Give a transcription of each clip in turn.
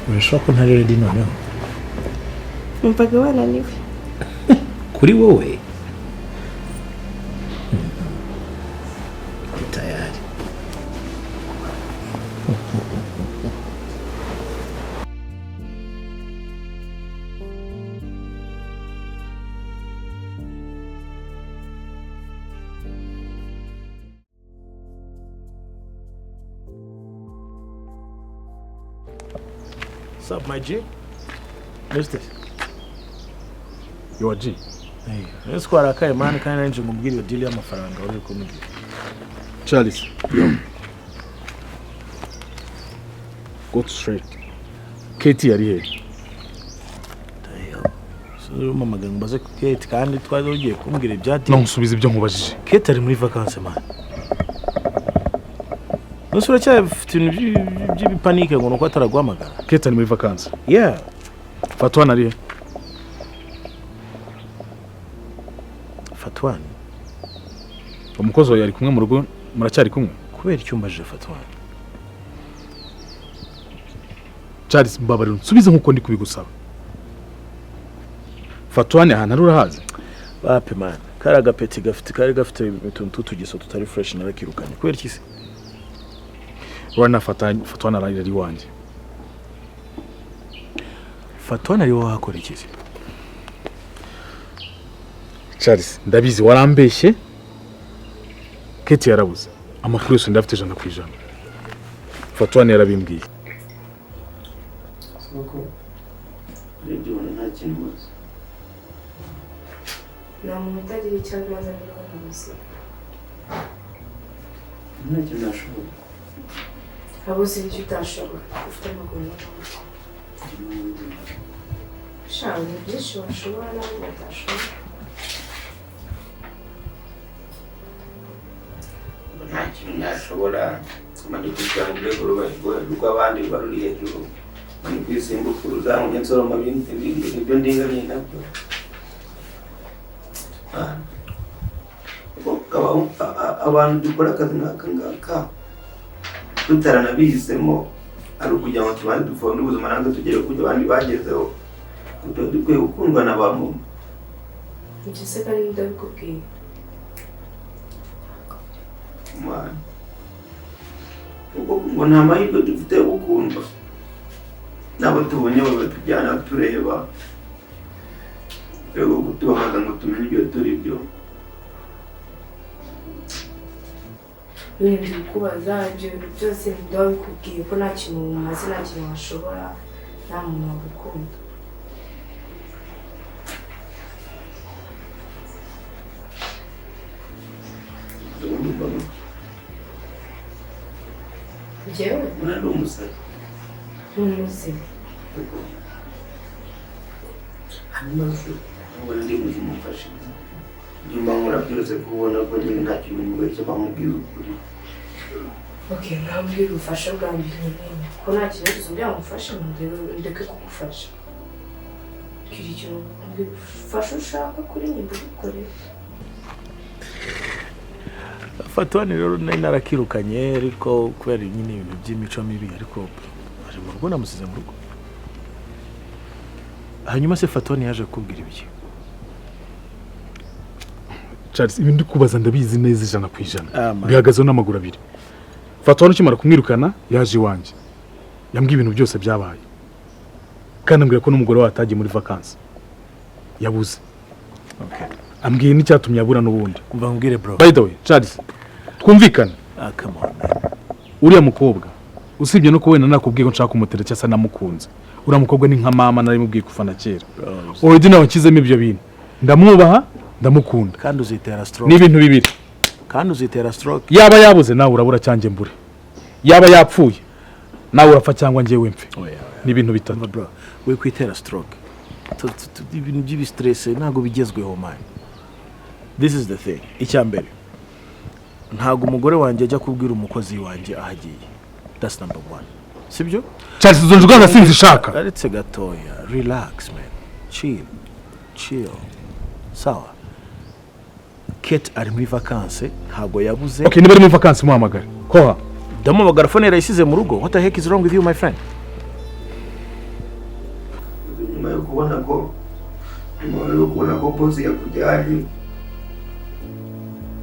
Urashobora ko ntari ready noneho. Numvaga wananiwe. Kuri wowe Ndi tayari. What's up, my G? What's this? Yo G. Hey, ese twarakaye man, kandi nari nje nkubwire iyo deal y'amafaranga wari uri kumbwira. Charles. Yo. Go straight. Katie yari he? Umpamagaye ngo mbaze Kate kandi twari ugiye kumbwira ibya No deal. nsubiza ibyo nkubajije. Kate ari muri vacances, man. Nose uracyafite ibintu by'ibipanike ngo nuko ataraguhamagara? Kate ari muri vacances. Yeah. Fatwana ari he? Fatwan. Umukozi wawe yari kumwe mu rugo, muracyari kumwe? Kubera icyo umbajije Fatwan? Charles, mbabarira unsubize nkuko ndi kubigusaba. Fatwane ahantu ari urahazi? Bape man. Kari agapeti gafite kari gafite utuntu tw'utugeso tutari fresh, narakirukanye. Kubera iki se? Urabona Fatwane ari iwanjye. Fatwan ari wowe hakora iki se? Charles, ndabizi warambeshye. Kate yarabuze. Amakuru yose ndafite 100%. Fatwane yarabimbwiye. Kuko urebye ubona nta kintu umaze. Nta muntu utagira icyo abaza muri ubu buzima. Nta kintu nashobora. Abuze ibyo utashobora, ufite amaguru n'amaboko. Sha, ni byinshi washobora n'abandi batashobora. Nta kintu nashobora. Kumanika ijambo urwego rw'abandi ruba ruri hejuru. Ni kwisimbukuruza ngo nsoroma ibindi ibyo ndinganiye nabyo. Abantu dukora akazi nk'aka ngaka tutaranabihisemo, ari ukugira ngo tubanze dufonde ubuzima natwe tugere ku byo abandi bagezeho. Tuba dukwiye gukundwa na ba muntu. Ibyo se kandi ndabikubwiye. Umwana. Kuko ngo nta mahirwe dufite yo gukundwa. N'abo tubonye batujyana tureba. Rero kutubabaza ngo tumenye ibyo turi byo. Nyine ndi kukubaza ibyo bintu byose, ndabikubwiye ko nta kintu umaze, nta kintu washobora, nta muntu wagukunda. Njyewe? Mbona ndi umusazi. Ni muzima. Hanyuma se ubona ndi muzima umfashe. Ibyo mba nkora byose kubona ko nyine nta kintu mubeshya bamubwira ukuri. Okay, nkambwira ubufasha bwanjye nkeneye. Ko nta kintu umbwira ngo umfashe, ndeke kugufasha. Bwira ikintu umbwira ubufasha ushaka kuri njye mbigukorere. Fatwan rero nari narakirukanye ariko kubera nyine ibintu by'imico mibi, ariko ari mu rugo, namusize mu rugo. Hanyuma se Fatwan yaje kukubwira ibiki? Charles, ibi ndi kubaza ndabizi neza 100%. Ah, man. Bihagazeho n'amaguru abiri. Fatwane ukimara kumwirukana yaje iwanjye. Yambwiye ibintu byose byabaye. Kandi ambwira ko n'umugore we atagiye muri vacances. Yabuze. Okay. Ambwiye n'icyatumye abura n'ubundi. Umva nkubwire bro. By the way, Charles, twumvikane. Ah, come on, man. Uriya mukobwa usibye no kuba wenda nakubwiye ko nshaka kumutera cyangwa se namukunze. Uriya mukobwa ni nka mama narimubwiye kuva na kera. Already nawe nshyizemo ibyo bintu. Ndamwubaha, ndamukunda. Kandi uzitera stroke. Ni ibintu bibiri. Kandi uzitera stroke. Yaba yabuze nawe urabura cyangwa mbure. Yaba yapfuye nawe urapfa cyangwa njyewe mfe. Oya, oya. Ni ibintu bitatu. Umva bro, we kwitera stroke. Ibintu by'ibistress ntabwo bigezweho man. This is the thing. Icya mbere, ntabwo umugore wanjye ajya kubwira umukozi wanjye aho agiye. That's number one. Sibyo? Charles, izo njuga sinzishaka. Aretse gatoya. Relax man. Chill. Chill. Sawa. Kate ari muri vacances, ntabwo yabuze. Okay, niba ari muri vacances muhamagare. Koha. Ndamuhamagara, phone yarayisize mu rugo. What the heck is wrong with you, my friend? Boss yakujyanye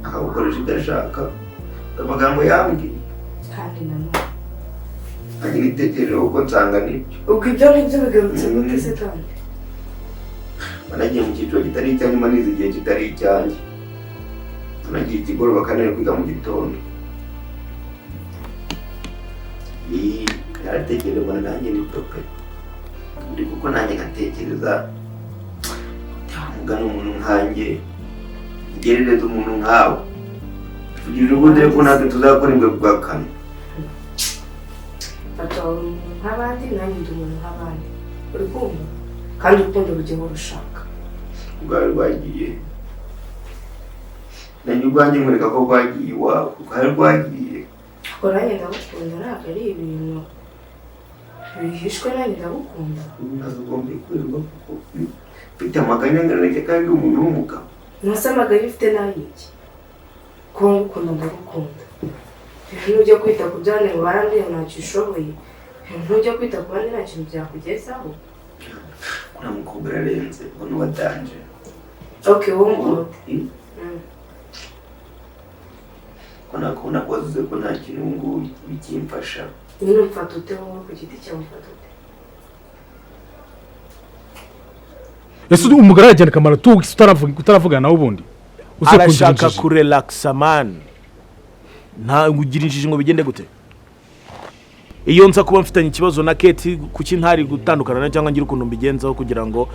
akagukoresha ibyo ashaka, amagambo yambwiye. Kandi nanone Nanjye nitekerejeho kuko nsanga nibyo. Ubwo ibyo ngibyo bigarutse gute se kandi? Nagiye mu cyiciro kitari icyanjye, manize igihe kitari icyanjye, nagiye ikigoroba kandi nari kwiga mu gitondo. Naratekereje mbona nanjye nibyo pe, ndi kuko nanjye ngatekereza mugana umuntu nkanjye, ngerereza umuntu nkawe, kugira urugo, dore ko natwe tuzakora imbwa bwa kane. Fata umuntu nk'abandi, nanjye ndi umuntu nk'abandi, uri kumva? Kandi urukundo rujya aho rushaka. Rwawe rwagiye, nanjye ubwanjye nkwereka ko rwagiye iwawe, rwari rwagiye. Ubwo nanjye ndagukunda, ntabwo ari ibintu bihishwe, nanjye ndagukunda. Ntabwo ugomba kwirirwa kuko mfite amaganya angana gutya kandi ndi umuntu w'umugabo. Ntuse amaganya ufite n'ay'iki? Kuba ngukunda, ndagukunda. Nujya kwita ku byane ngo barambwiye ngo ntacyo ushoboye, ntujya kwita ku bandi, nta kintu byakugezaho. Uriya mukobwa ararenze, ubona watanje. OK, wowe ngute? Ko nakubona ko wazuze ko nta kintu ubu ngubu bikimfasha. Nyine umfata ute wowe ku giti cyawe, umfata ute? Ese umugore aragenda akamara 2 weeks utaravugana nawe ubundi? Uze kungira Arashaka injiji. Kurelaxa man, nta ugira injiji ngo bigende gute? Iyo nza kuba mfitanye ikibazo na Keti, kuki ntari gutandukana nawe cyangwa ngira ukuntu mbigenzaho kugira ngo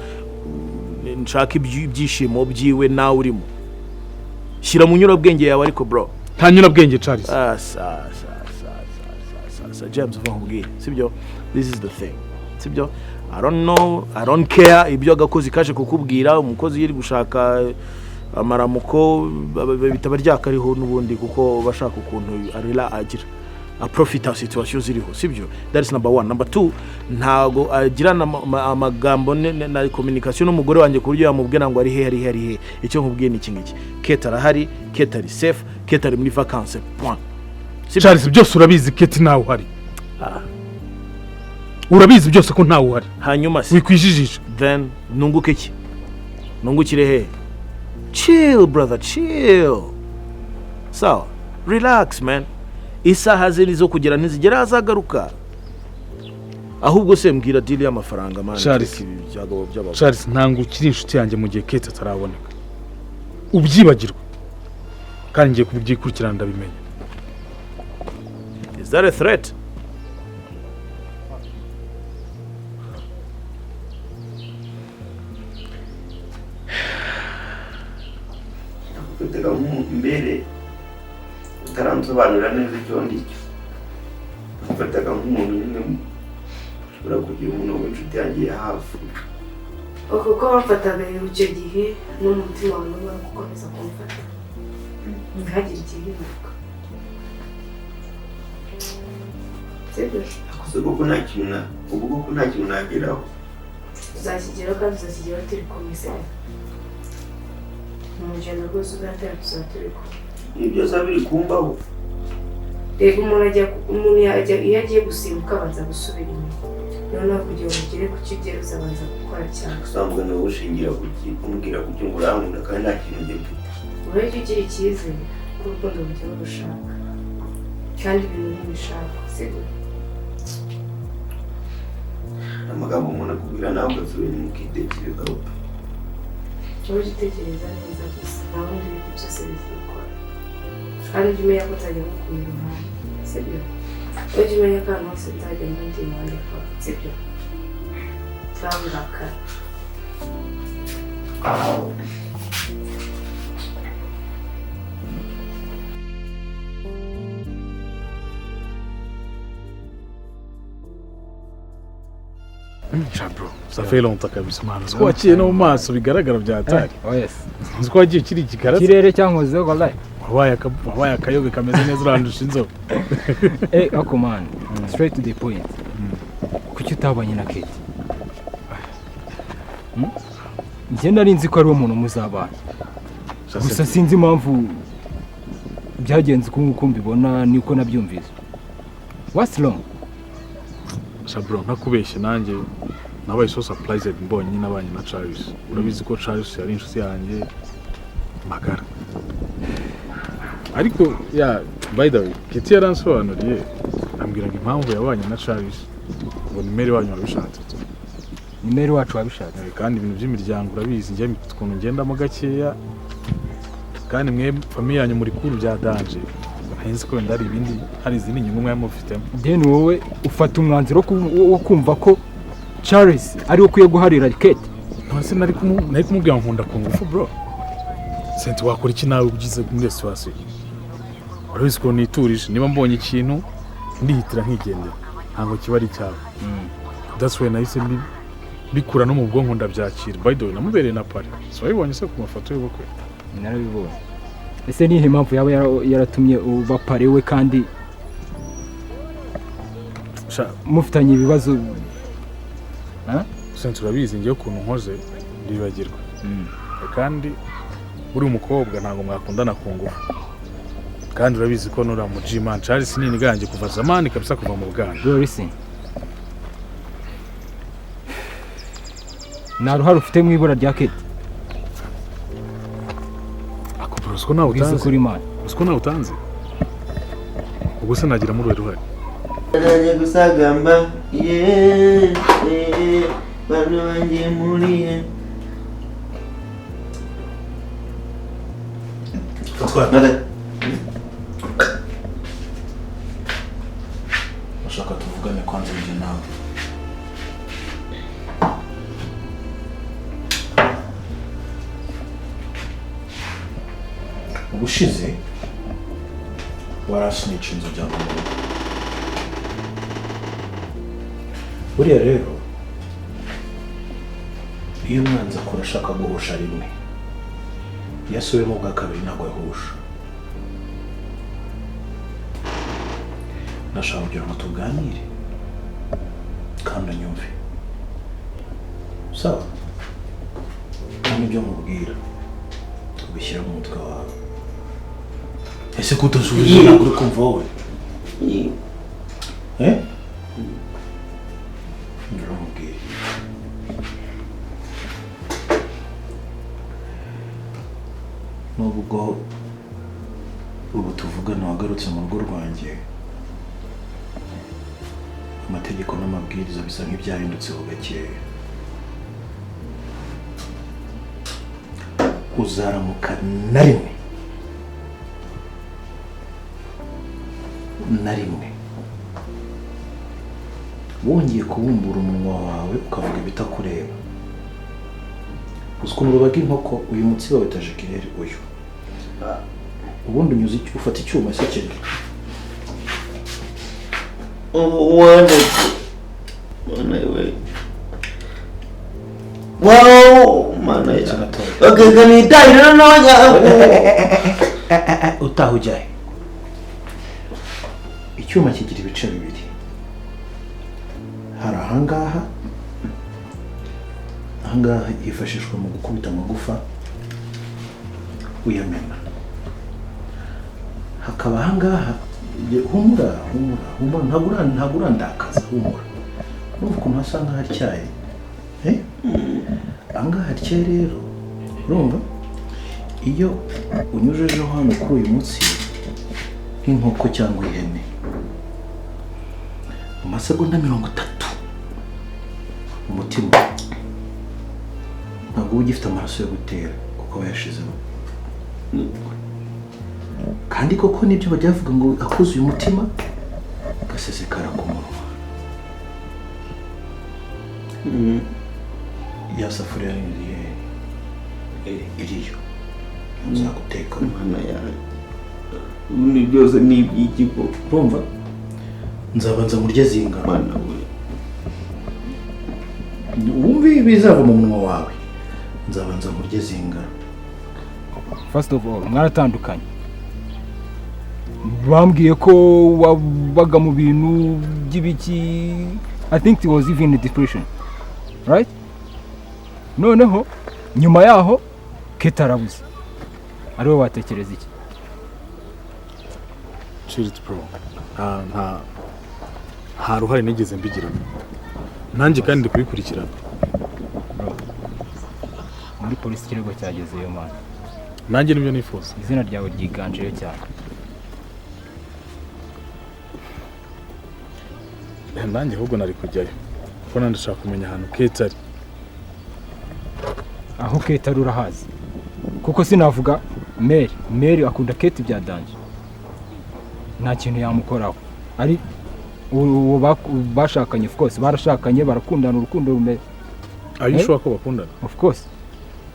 nshake ibyishimo byiwe? Nawe urimo shyira mu nyurabwenge yawe ariko, bro. Nta nyurabwenge, Charles. Ah, sa sa sa sa sa sa sa, James, uva nkubwire, sibyo? This is the thing, sibyo? I don't know, I don't care ibyo agakozi kaje kukubwira. Umukozi yiri gushaka amaramuko, bitaba ryakariho n'ubundi, kuko bashaka ukuntu arira agira aprofita situation ziriho, sibyo? That is number one. Number two, ntago agirana amagambo na communication n'umugore wanjye ku buryo yamubwira ngo ari he, ari he, ari he. Icyo nkubwiye ni iki ngiki: Kate arahari, Kate ari safe, Kate ari muri vacances, point. Sibyo? Charles, byose urabizi, Keti ntawe uhari. Urabizi byose ko ntawe uhari. Hanyuma se? Wikwijijisha. Then nunguke iki? Nungukire he? Chill brother, chill, sawa? Relax man, isaha ze nizo kugera ntizigera, azagaruka. Ahubwo se mbwira deal y'amafaranga man. Charles. Tureke ibi byagabo by'abagabo. Charles, ntabwo ukiri inshuti yanjye mu gihe Keti ataraboneka, ubyibagirwe, kandi ngiye kubyikurikirana ndabimenya. Is that a threat? Nakufataga mbere utaransobanurira neza icyo ndi cyo, nafataga nk'umuntu nyine ushobora kugira umuntu w'inshuti yanjye ya hafi. Kuko wamfataga icyo gihe, no mu mutima wawe n'ubu gukomeza kumfata, ntihagire igihinduka, sibyo? Gusa koko nta kintu ubu koko nta kintu nageraho. Tuzakigeraho, kandi tuzakigeraho turi kumwe, sibyo? Mu rugendo rwose uzatera tuzaba turi kumwe. Ibi byose biba biri kumbaho. Reba, umuntu yajya iyo agiye gusimbuka abanza gusubira inyuma. Noneho kugira ngo ugere ku cyo ugera, uzabanza gukora cyane. Usanzwe nawe ushingira ku ki umbwira kuki ngo urankunda kandi nta kintu njye mfite? Urajya ugira icyizere ko urukundo rujya rushaka, kandi ibintu ntibishaka, sibyo? Amagambo umuntu akubwira nawe ugasubira inyuma ukitekerezaho pe. Ujye utekereza neza gusa, nta bundi, ibintu byose bizikora. Kandi ujye umenya ko nzajya ngukunda iruhande, sibyo? Ujye umenya ko ahantu hose nzajya mba ndi iruhande rwawe, sibyo? Turabakara. Sha bro, ça fait longtemps kabisa man. Uzi ko waciye no mu maso bigaragara bya hatari. Oh yes. Uzi ko wagiye ukiri igikara. Ikirere cyankozeho wallahi. Wabaye akayobe kameze neza, urandusha inzobe. Ako man, straight to the point. Kuki utabanye na Kate? Hmm? Njye nari nzi ko ari wo muntu muzabana. Gusa sinzi impamvu byagenze uko nguko mbibona niko nabyumvise. What's wrong? Sha bro, ntakubeshye, nanjye Nabaye so surprised mbonye nyine abanye na Charles. Urabizi ko Charles yari inshuti yanjye magara. Ariko ya, by the way, Keti yaransobanuriye, ambwira ngo impamvu yabanye na Charles ngo ni mère wanyu wabishatse. Ni mère wacu wabishatse. Kandi ibintu by'imiryango urabizi, njye mfite ukuntu ngendamo gakeya, kandi mwe famille yanyu muri kuru bya danger. Nzi ko wenda hari ibindi, hari izindi nyungu mwari mufitemo. Then wowe ufata umwanzuro wo kumva ko Charles ari we ukwiye guharira Kate? None nari kumubwira ngo nkunda ku ngufu, bro? Senti, wakora iki nawe ugize muri iyo situation? Urabizi ko niturije, niba mbonye ikintu ndihitira nkigendera, ntabwo kiba ari icyawe. That's why nahise mbikura no mu bwonko, ndabyakira. By the way, namubereye na parrain, si wabibonye se ku mafoto y'ubukwe? Narabibonye. Ese nihe impamvu yaba yaratumye uba parrain we kandi Sha, mufitanye ibibazo? Senti, urabizi ngewe ukuntu nkoze ndibagirwa, kandi uri umukobwa ntabwo mwakundana ku ngufu. Kandi urabizi ko nuriya mu G-man Charles ni ingange kuva zamani kabisa, kuva mu bwana. Bro, listen, nta ruhare ufite mu ibura rya Kate. Ako bro, siko nawe Bwiza utanze. kuri man. Siko nawe utanze, ubwo se nagira muri uruhe ruhare? Nanjye gusagamba ye, bantu banjye muriye. Fatwara, bashaka tuvugane kwanza njye nawe. Ubushize warasinica inzu ujyana mu rugo. Buriya rero iyo umwanzi akora ashaka guhusha rimwe, iyo asubiyemo bwa kabiri ntabwo yahusha. Ndashaka kugira ngo tuganire kandi unyumve, sawa? Kandi ibyo mubwira ubishyira mu mutwe wawe. Ese ko utasubiza, ntabwo uri kumva wowe? Eh, ndamubwira, nubwo ubu tuvugana wagarutse mu rugo rwanjye, amategeko n'amabwiriza bisa nk'ibyahindutseho gakeya. Uzaramuka na rimwe na rimwe wongeye kubumbura umunwa wawe ukavuga ibitakureba, uzi ukuntu rubaga inkoko? Uyu mutsi bawita jugulaire. Uyu ubundi unyuze ufata icyuma se kiri Wonderful. Mana we. Wow, mana ya. Okay, kanitahira nonya. Utaha ujyahe? Icyuma kigira ibice bibiri. Hari ahangaha, ahangaha hifashishwa mu gukubita amagufa uyamena. Hakaba ahangaha. Humura, humura, humura, ntabwo urandakaza. Humura. Urumva ukuntu hasa nk'ahatyaye? Eh, ahangaha hatyaye rero, urumva iyo unyujejeho hano kuri uyu mutsi nk'inkoko cyangwa ihene, mu masegonda 30 umutima ntabwo uba ugifite amaraso yo gutera kuko aba yashizemo. Kandi koko nibyo bajya bavuga ngo akuzuye umutima gasesekara ku munwa. Ya safuriya nini iri hehe? Iriyo nzaguteka. Mana yawe. Ubundi byose ni iby'ikigo. Urumva, nzabanza murye zingano. Mana we. Wumve ibizava mu munwa wawe. Nzabanza murye zingano. First of all, mwaratandukanye. Bambwiye ko wabaga mu bintu by'ibiki, I think it was even depression, right? Noneho nyuma yaho Kate arabuze, ariwe watekereza iki? Chill bro, nta ruhare nigeze mbigiramo. Nanjye kandi ndi kubikurikirana. Bro, muri polisi ikirego cyagezeyo man. Nanjye nibyo nifuza. Izina ryawe ryiganjeyo cyane. Nanjye ahubwo nari kujyayo kuko nanjye ndashaka kumenya ahantu Kate ari. Aho Kate ari urahazi? Kuko sinavuga Mary, Mary akunda Kate bya danger, nta kintu yamukoraho. Ari uwo bashakanye, of course barashakanye, barakundana urukundo rumeze. Are you Eh? sure ko bakundana? Of course,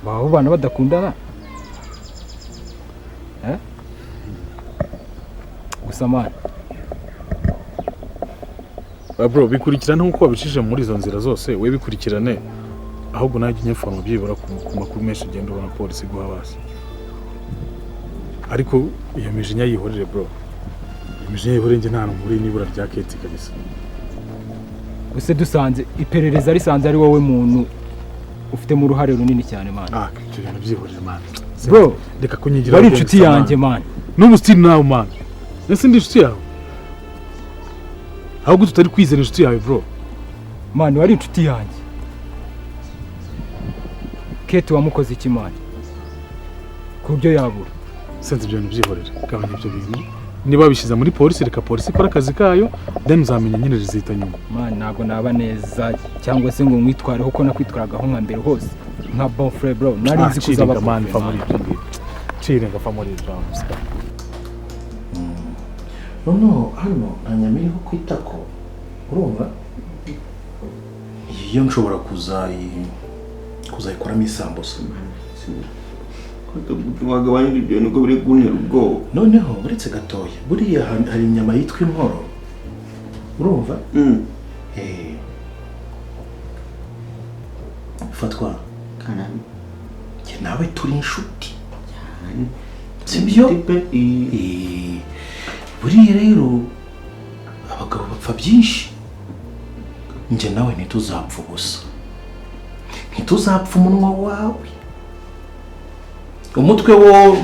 baba bana badakundana, eh? Gusa man, Bro, bikurikirane nk'uko wabicishije muri izo nzira zose, we bikurikirane. Ahubwo nawe jya unyinforma byibura ku makuru menshi ugenda ubona polisi iguha basi. Ariko iyo mijinya yihorere bro, iyo mijinya yihorere, njye nta hantu mpuriye n'ibura rya Kate kabisa. Ese dusanze iperereza risanze ari wowe muntu ufitemo uruhare runini cyane man? Ah, ibyo bintu byihorere man. Bro, reka kunyigira. Wari inshuti yanjye man. N'ubu still nawe man. Ese ndi inshuti yawe? Ahubwo tutari kwizera inshuti yawe bro. Man, wari inshuti yanjye. Kate wamukoze iki man ku buryo yabura? Senze, ibyo bintu byihorere, gabanya ibyo bintu. Niba babishyize muri polisi, reka polisi ikore akazi kayo, then uzamenya nyine rizita nyuma. Man, ntabwo naba neza cyangwa se ngo nkwitwareho uko nakwitwaragaho nka mbere hose nka bon frère. Bro, nari nzi ko uzaba Cirenga man, bon va frère, muri man. ibyo ngibyo, cirenga, va muri ibyo. Noneho hano nta nyama iriho ku itako, urumva? Iyo nshobora kuzayikoramo isambusa. Wagabanyije ibyo bintu ko biri kuntera ubwoba. Noneho uretse gatoya, buriya hari inyama yitwa inkoro, urumva? Fatwa, njye nawe turi inshuti, sibyo? Buriya rero abagabo bapfa byinshi, njye nawe ntituzapfa ubusa, ntituzapfa umunwa wawe, umutwe wo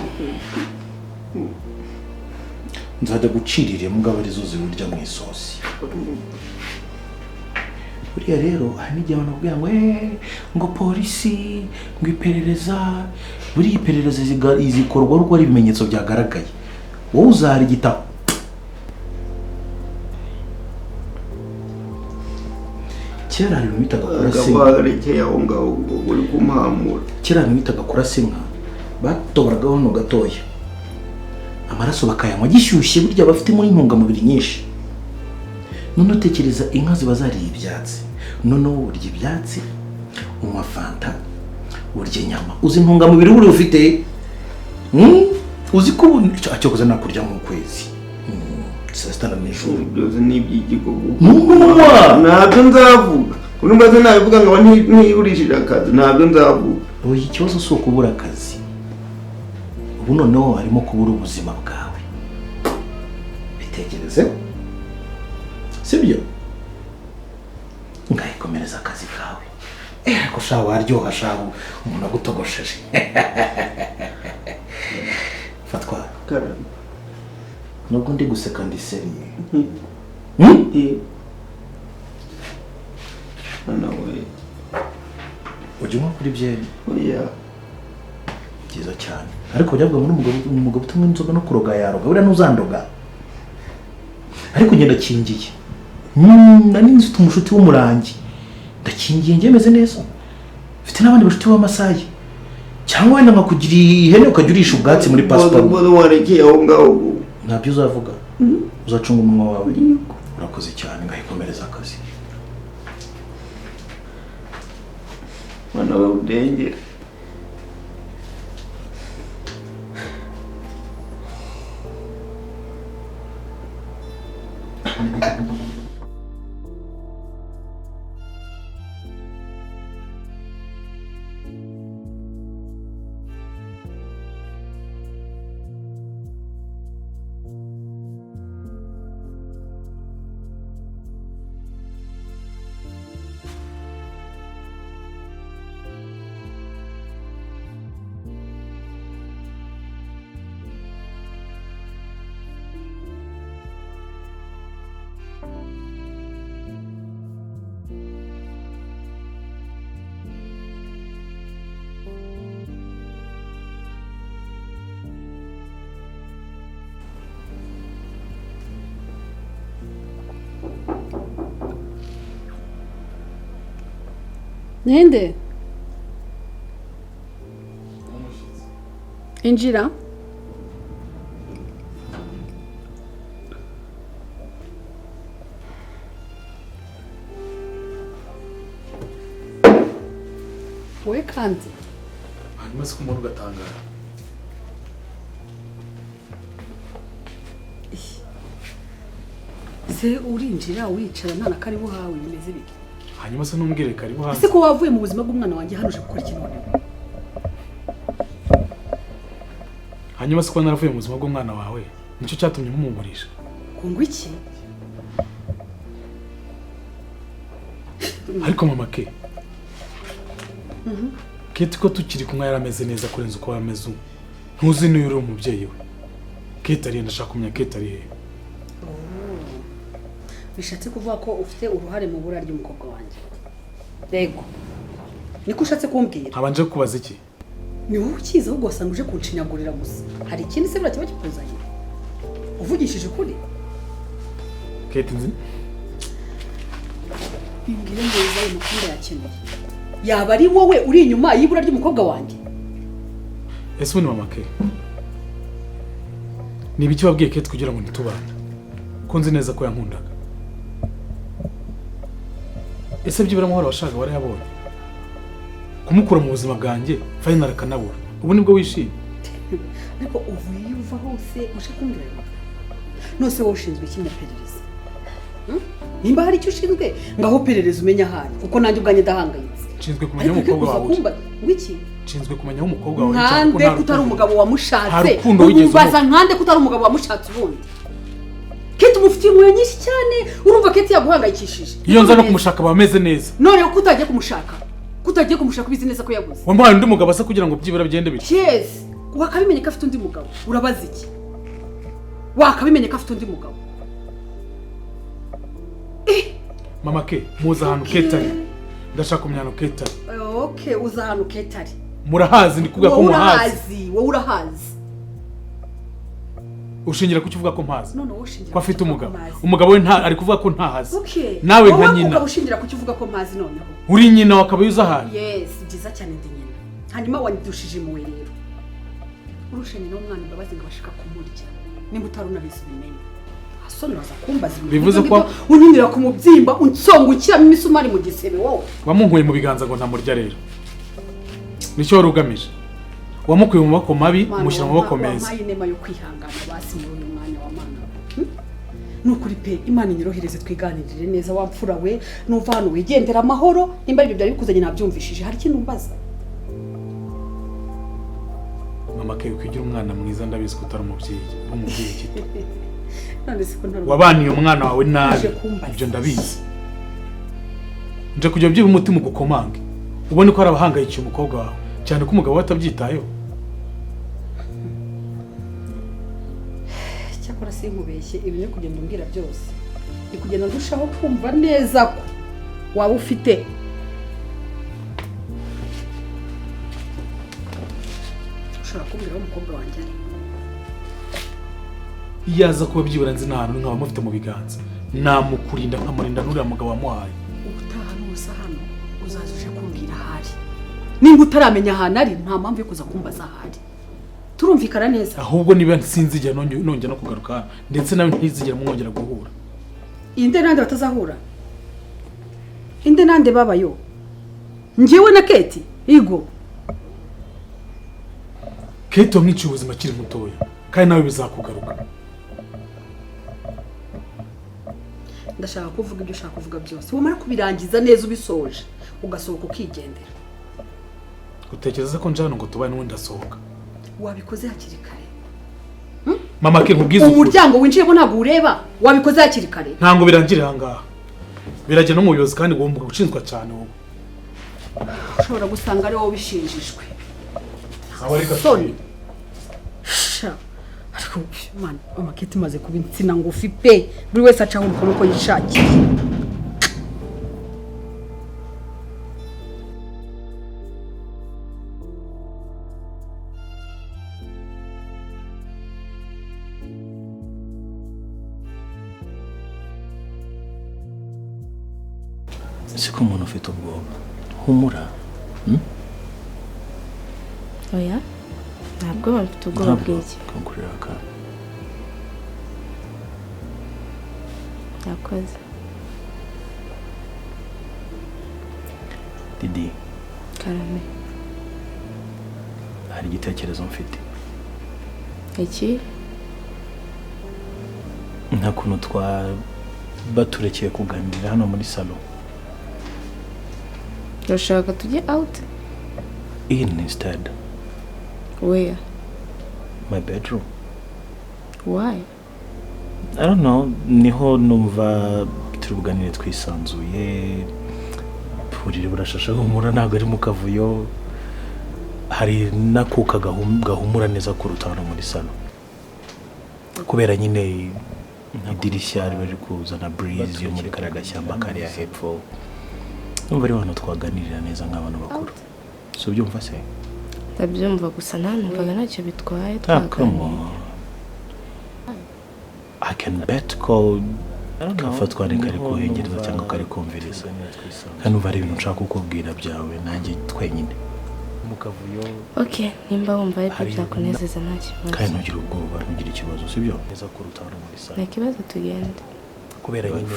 nzajya gucirira imbwa arizo ziwurya mu isosi. Buriya rero hari n'igihe abantu bakubwira ngo ngo polisi, ngo iperereza, buriya iperereza zikorwa ari uko hari ibimenyetso byagaragaye, wowe uzahara igitabo. Kera hari ibintu bitaga kurasa inka. Warekeye aho ngaho uri kumpamura. Kera hari ibintu bitaga kurasa inka, batoboragaho hano gatoya, amaraso bakayanywa gishyushye, burya bafitemo intungamubiri nyinshi. None utekereza inka ziba zariye ibyatsi, noneho urya ibyatsi, unywa fanta, urya inyama, uzi intungamubiri buriya ufite? Uzi ko ubu cyakoze nakurya mu kwezi, saa sita na nijoro. Byose ni iby'igihugu. Ntunywa! Ntabyo nzavuga, kuko mbaze nabivuga ngo ntiyurishije akazi, ntabyo nzavuga. Oya, ikibazo si ukubura akazi, ubu noneho harimo kubura ubuzima bwawe. Bitekereze, sibyo? Ngayikomereza akazi kawe. Ariko sha waryoha sha, umuntu agutogosheje. Fatwa, nubwo ndi guseka ndi sérieux. Mwana we. Ujya unywa kuri byeri? Oya. Byiza cyane. Ariko byavuga ngo umugabo utanywa inzoga no kuroga yaroga, buriya ntuzandoga. Ariko njye ndakingiye. Nari nzi ufite umushuti w'umurangi, ndakingiye, njye meze neza, mfite n'abandi bashuti b'amasayi, cyangwa wenda nkakugira ihene ukajya urisha ubwatsi muri pasiparumu. Mbona warekeye aho ngaho. Ntabyo uzavuga, uzacunga umunwa wawe. Urakoze cyane, ngahikomereza akazi. Mwana we, undengere. Ninde? Injira. Wowe kandi hanyuma se kumbona ugatangara. Se urinjira wicara nta na karibu hawe bimeze bite? Hanyuma se ntumbwire karibu hanze. Ese ko wavuye mu buzima bw'umwana wanjye hano uje gukora iki noneho? Hanyuma se ko naravuye mu buzima bw'umwana wawe nicyo cyatumye mumugurisha? Kungu iki? Ariko mama ke Keti ko tukiri kumwe yarameze neza kurenza uko yameze ubu. Ntuzi niyo uri umubyeyi we. Keti ari ndashaka kumenya Keti ari he. Bishatse kuvuga ko ufite uruhare mu bura ry'umukobwa wanjye. Yego. Niko ushatse kumbwira? Habanje kubaza iki? Ni wowe ukiza ahubwo wasanga uje kunshinyagurira gusa. Hari ikindi se bura kiba kikuzanye? Uvugishije ukuri? Keti nzi. Bimbwire neza ayo makuru yakeneye. Yaba ari wowe uri inyuma y'ibura ry'umukobwa wanjye? Ese ubu ni mama ke? Ni ibiki wabwiye Keti kugira ngo ntitubane? Ko nzi neza ko yankundaga. Ese byibura amahoro washaka warayabonye? Kumukura mu buzima bwanjye final akanabura. Ubu nibwo wishimye? Ariko uvuye iyo uva hose uje kumbwira ayo magambo. Nose wowe ushinzwe iki mu iperereza? Nimba hari icyo ushinzwe ngaho perereza umenye ahari kuko nanjye ubwanjye ndahangayitse. Nshinzwe kumenya umukobwa wawe. Ngwiki? Nshinzwe kumenya umukobwa wawe. Nkande kutari umugabo wamushatse. Ubaza nkande kutari umugabo wamushatse ubundi. Keti umufitiye impuhwe nyinshi cyane urumva Keti yaguhangayikishije. Iyo nza no kumushaka bameze neza. None ko utagiye kumushaka? Kutagiye kumushaka ubizi neza ko yabuze. Wamuhaye undi mugabo asa kugira ngo byibura bigende bityo. Yes. Wakabimenye ko afite undi mugabo. Urabaza iki? Wakabimenye ko afite undi mugabo. Mama ke muza ahantu Keti ari. Ndashaka kumenya ahantu Keti ari. Okay, uza ahantu Keti ari. Murahazi ndi kuvuga ko muhazi. Wowe urahazi. Ushingira kuki uvuga ko mpazi? None wowe ushingira ko afite umugabo. Umugabo we nta ari kuvuga ko ntahazi. Nawe nka nyina. Wowe ushingira kuki uvuga ko mpazi noneho? Uri nyina wakaba yuza ahari. Yes, byiza cyane ndi nyina. Hanyuma wandushije impuhwe rero. Urusha nyina w'umwana imbabazi ngo bashaka kumurya. Nimba utari unabizi ubimenye. Asoni waza kumbaza ibintu. Bivuze ko unyinira ku mubyimba unsonga ukiramo imisumari mu gisebe wowe. Wamunkuye mu biganza ngo ntamurya rero. Nicyo wari ugamije. Wamukuye mu maboko mabi umushyira mu maboko meza. Wampaye inema yo kwihangana basi muri uyu mwanya wa mana. Nukuri pe Imana inyorohereze twiganirire neza wamfura we nuva hano wigendera amahoro nimba ibyo byari bikuzanye nabyumvishije hari ikintu umbaza. Mama ke ukwigira umwana mwiza ndabizi ko utari umubyeyi, umubyeyi gito. None siko ntari wabaniye umwana wawe nabi ibyo ndabizi. Nje kujya byiba umutima ugukomange ubone ko hari abahangayikiye umukobwa wawe cyane ko umugabo we atabyitayeho. Cyakora sinkubeshye ibintu uri kugenda umbwira byose ni kugenda ndushaho kumva neza ko waba ufite ushobora kumbwira aho umukobwa wanjye ari. Iyo aza kuba byibura nzi n'ahantu nkaba mufite mu biganza namukurinda nkamurinda n'uriya mugabo wamuhaye. Ubutaha nuza hano uzaza uje kumbwira ahari. Nimba utaramenya ahantu ari nta mpamvu yo kuza kumbaza ahari. Turumvikana neza. Ahubwo niba nsinzigera nongera no kugaruka hano ndetse nawe ntizigera mwongera guhura. Inde nande batazahura? Inde nande babayo? Njyewe na Keti? Igo. Keti wamwiciye ubuzima akiri mutoya kandi nawe bizakugaruka. Ndashaka kuvuga ibyo ushaka kuvuga byose. Wamara kubirangiza neza ubisoje ugasohoka ukigendera. Utekereza ko njana ngo tubaye n'undi asohoka? Wabikoze hakiri kare. Mama ke nkubwize ukuri. Umuryango winjiyemo ntabwo ureba. Wabikoze hakiri kare. Ntango birangirira aha ngaha. Birajya no mu buyobozi kandi ugomba gushinzwa cyane wowe. Ushobora gusanga ari wowe ubishinjijwe. Soni. Sha. Ariko man, amaketi maze kuba insina ngufi pe. Buri wese acaho umukono uko yishakiye. Siko umuntu ufite ubwoba Humura. Oya, ntabwo mfite ubwoba bw'iki. Kongurira akantu. Yakoze. Didi. Karame. Hari igitekerezo mfite. Iki? Nta kuntu twabaturekeye kuganirira hano muri salo. Urashaka tujye out? In instead. Where? My bedroom. Why? I don't know, niho numva turi buganire twisanzuye. Buriri burashasha humura, ntabwo ari mu kavuyo. Hari nakuka gahumura neza kuruta hano muri salo. Kubera nyine idirishya riba riri kuzana breeze yo muri kariya gashyamba kariya hepfo. Numva ari hano twaganirira neza nk'abantu bakuru. So ubyumva se? Ndabyumva gusa nta numvaga ntacyo bitwaye. Twaganira. I can bet ko kafatwa ni kari kuhengereza cyangwa kari kumviriza. Kandi umva ari ibintu nshaka kukubwira byawe nanjye twenyine. Okay, nimba wumva aribyo byakunezeza nta kibazo. Kandi ntugire ubwoba, ntugire ikibazo, sibyo? Neza kuruta hano muri salo. Nta kibazo, tugende. Kubera nyine.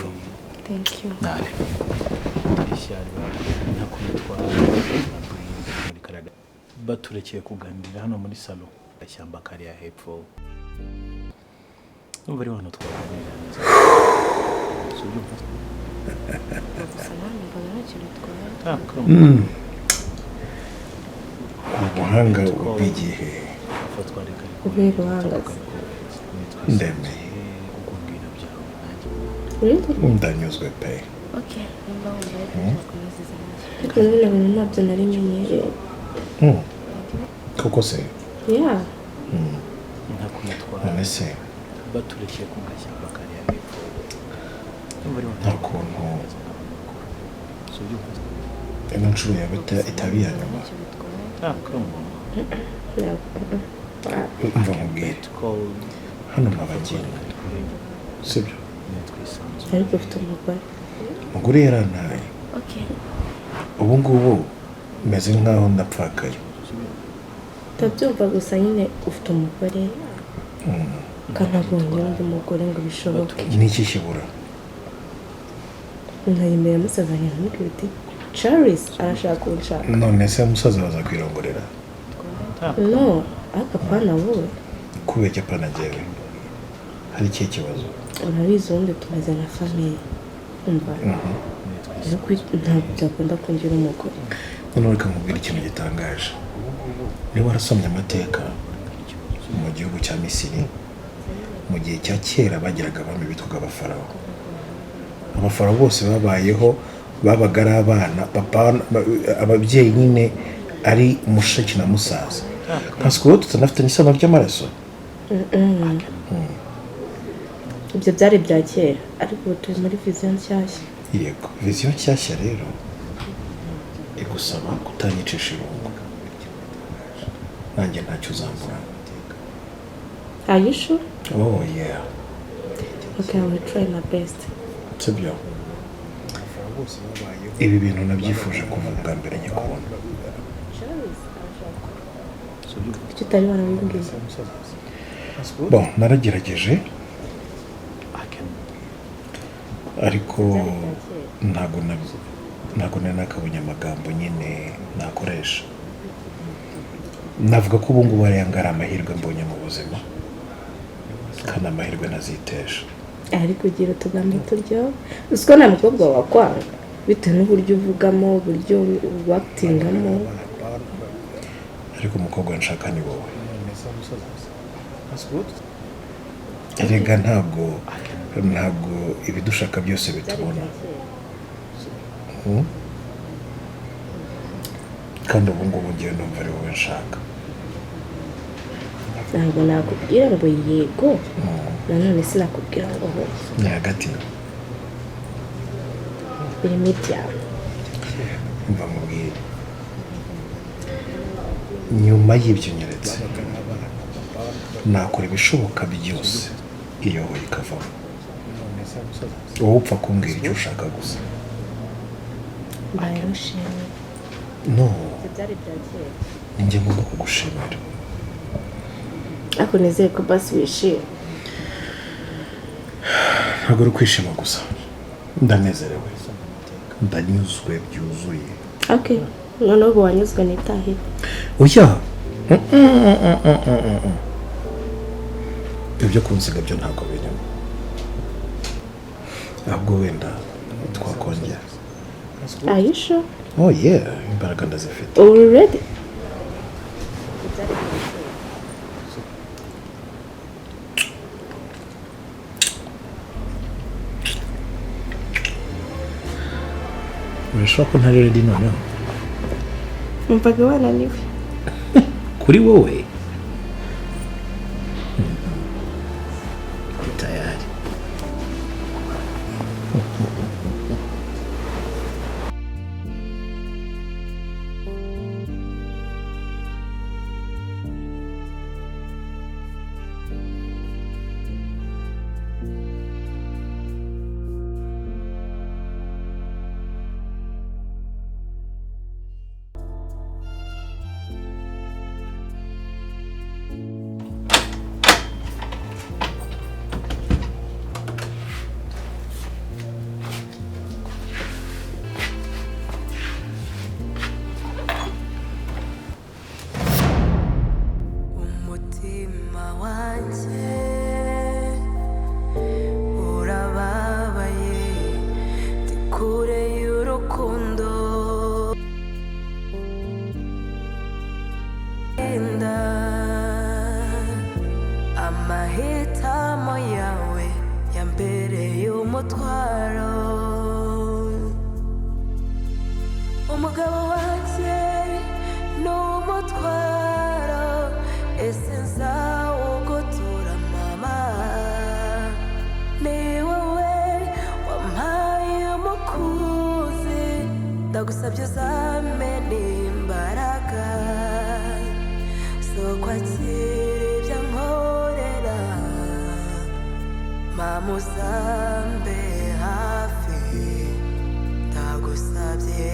Thank you. Nare. Idirishya nta kuntu baturekeye kuganirira hano muri salo. Gashyamba kariya hepfo. Numva ari hano twaganirira neza. Ubuhanga bw'igihe ndemeye, ndanyuzwe pe. Koko se? None se nta kuntu ino nshuro yaba itaba iya nyuma? Umva nkubwire, hano ntabagenga, sibyo? Ariko ufite umugore. Umugore yarantaye. Ubu ngubu meze nkaho ndapfakaye. Ndabyumva gusa nyine ufite umugore kandi ntabwo wongera undi mugore ngo bishoboke. Niki kibura? Nkayemera musaza nkamubwira uti Charles arashaka kunshaka. None se musaza bazakwirongorera? No, ariko apana wowe. Kubera apana njyewe? Hari ikihe kibazo? Urabizi ubundi tumeze nka famille. Umva. Ntabwo byakunda kungira umugore. Noneho reka nkubwire ikintu gitangaje. Niba warasomye amateka mu gihugu cya Misiri, mu gihe cya kera bagiraga abami bitwaga abafarawo. Abafarawo bose babayeho babaga ari abana, papa ababyeyi nyine ari mushiki na musaza. Ntasiko rero tutanafitanye isano ry'amaraso. Ibyo byari bya kera, ariko ubu turi muri vision nshyashya. Yego, vision nshyashya rero igusaba kutanyicisha irungu. Nanjye ntacyo uzambura. Are you sure? Oh yeah. Okay, I will try my best. Sibyo. Ibi bintu nabyifuje kuva bwa mbere nyikubona. Kuki utari warabimbwiye? Bon, naragerageje ariko ntabwo nari nakabonye amagambo nyine nakoresha. Navuga ko ubu ngubu ariya ngari amahirwe mbonye mu buzima, kandi amahirwe nazitesha. Ariko ugira utugambo turyoha. Uzi ko nta mukobwa wakwanga bitewe n'uburyo uvugamo, uburyo wakitingamo. Ariko umukobwa nshaka ni wowe. Erega ntabwo ibidushaka byose bitubona. Kandi ubu ngubu ngewe numva ari wowe nshaka. Ntabwo nakubwira ngo yego, nanone sinakubwira ngo hoya. Ni hagati. Biri medium. Mva mubwire. Nyuma y'ibyo nyeretse, nakora ibishoboka byose iyo hoya ikavamo. Wowe upfa kumbwira icyo ushaka gusa. Mbaye mushimye. No, Ibyo byari ibya kera. ni njye ngomba kugushimira. Ariko nizeye ko basi wishimye. Ntabwo ari ukwishima gusa, ndanezerewe, ndanyuzwe byuzuye. Okay, noneho ubu wanyuzwe n'itahira. Oya. Ibyo kunsiga byo ntabwo birimo, ahubwo wenda twakongera. Are you sure? Oh yeah, imbaraga ndazifite. Uri ready? Birashoboka ko ntari ready noneho. Numvaga wananiwe. Kuri wowe Ndi tayari. Umutima wanjye urababaye, ndi kure y'urukundo. Inda, amahitamo yawe yambereye umutwaro. Umugabo wanjye ni umutwaro, ese nzawugutura mama? Ni wowe wampaye umukunzi, ndagusabye uzampe n'imbaraga zo kwakira ibyo nkorera. Mama uzambe hafi, ndagusabye.